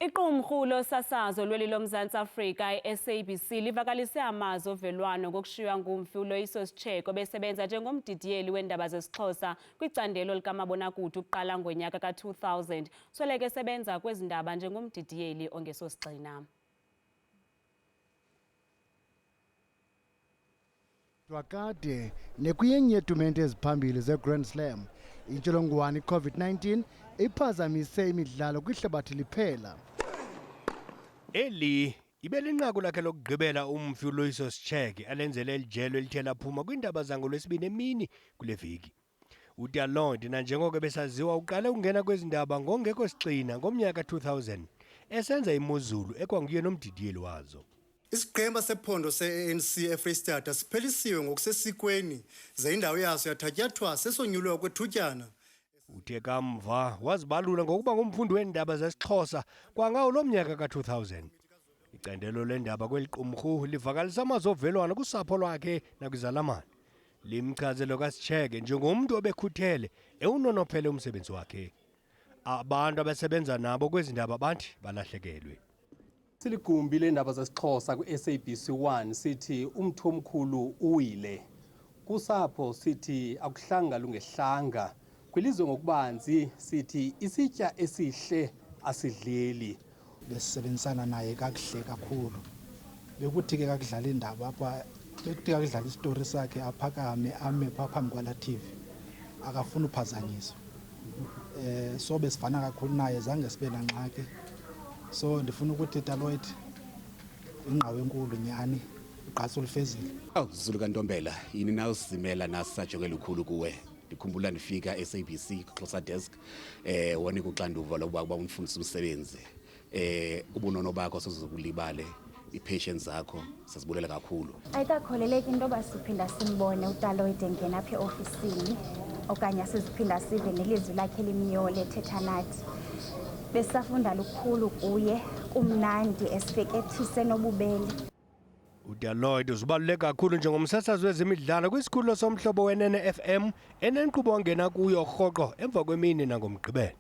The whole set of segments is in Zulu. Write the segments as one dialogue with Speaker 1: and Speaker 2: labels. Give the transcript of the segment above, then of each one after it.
Speaker 1: Iqumrhu losasazo lweli loMzantsi Afrika i-SABC livakalise amazwi ovelwano ngokushiywa ngumfi uLoyiso Sitsheko obesebenza njengomdidiyeli weendaba zesiXhosa kwicandelo likamabonakude ukuqala ngonyaka ka-2000. Sweleke esebenza kwezi ndaba njengomdidiyeli ongesosigxina.
Speaker 2: Kakade nekuyenye yeetumente eziphambili zeGrand Slam, intsholongwane iCOVID-19 iphazamise imidlalo kwihlabathi liphela.
Speaker 3: Eli ibe linqaku lakhe lokugqibela umfi uLoyiso Sitsheke alenzele eli jelo elithe laphuma kwiindaba zangoLwesibini emini kule veki. UDalond nanjengoko ebesaziwa uqale ukungena kwezi ndaba ngongekho sigxina ngomnyaka 2000 esenza imozulu ekwanguye nomdidiyeli wazo.
Speaker 4: Isiqhema sephondo se-ANC eFreyistata siphelisiwe ngokusesikweni ze indawo yaso yathatyathwa sesonyulwe okwethutyana.
Speaker 3: Uthe kamva wazibalula ngokuba ngumfundi weendaba zesiXhosa kwangawo loo mnyaka ka-2000. Icandelo lendaba kweli qumrhu livakalisa amazwi ovelwano kusapho lwakhe nakwizalamane. Limchaze lo kaSitsheke njengomntu obekhuthele ewunonophele umsebenzi wakhe. Abantu abasebenza nabo kwezi ndaba bathi balahlekelwe.
Speaker 5: Siligumbi leendaba zesiXhosa kwi-SABC 1 sithi umthi omkhulu uwile. Kusapho sithi akuhlanga lungehlanga. Kwilizwe ngokubanzi sithi isitya esihle asidleli.
Speaker 6: Besisebenzisana naye kakuhle kakhulu. Bekuthi ke kakudlala iindaba apha, bekuthi kakudlala isitori sakhe aphakame ame phaa phambi kwala TV, akafuni uphazanyiswa. So besivana kakhulu naye, zange sibe nangxaki. So ndifuna ukuthi Taloid ingqawo enkulu nyhani, ugqatso ulifezile.
Speaker 7: Awu Zulu kaNtombela, yini na usimela nasisajonge lukhulu kuwe. Ndikhumbula ndifika e-SABC Xhosa Desk, wanika uxanduva lokuba uba undifundise umsebenzi. Ubunono bakho sozokulibale, i-patience zakho sizibulela kakhulu.
Speaker 8: Ayikakholeleki into yoba siphinda simbone uTaloid engena apha eofisini okanye asiziphinda sive nelizwi lakhe limyoli ethetha nathi. Besisafunda lukhulu kuye, kumnandi esifekethise nobubele.
Speaker 3: UDaloid uzibaluleke kakhulu njengomsasazi wezemidlalo kwisikhululo somhlobo wenene FM enenkqubo angena kuyo rhoqo emva kwemini nangoMgqibelo.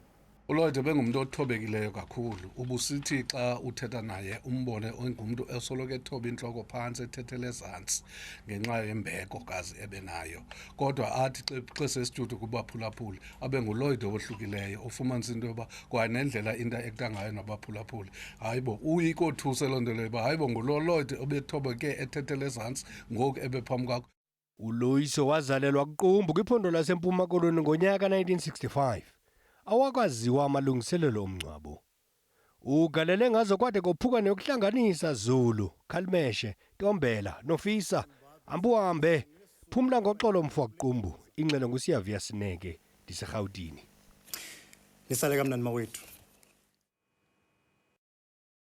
Speaker 9: ULloyd ebengumntu othobekileyo kakhulu. Ubusithi xa uthetha naye umbone engumntu osoloko ethoba intloko phantsi ethethela ezantsi ngenxa yembeko kazi ebenayo. Kodwa athi xa sesitudio kubaphulaphuli abe nguLloyd owohlukileyo, ufumanise into yoba kwaye nendlela into ekta ngayo nabaphulaphuli. Hayi bo, uyikothuse loo nto leyo uba hayi bo ngulo Lloyd obethobeke ethethela ezantsi ngoku ebephambi kwakho.
Speaker 3: ULoyiso wazalelwa kuQumbu kwiphondo laseMpuma Koloni ngonyaka 1965. Awakwaziwa amalungiselelo omngcwabo. Ugalele ngazo kwade kophuka neyokuhlanganisa Zulu, Khalimeshe, Ntombela noFisa. Hambuhambe, phumla ngoxolo mfo wakuQumbu. Ingxelo nguSiyavuya Sineke, ndiseRhawutini.
Speaker 4: Nisale kamnandi mawethu.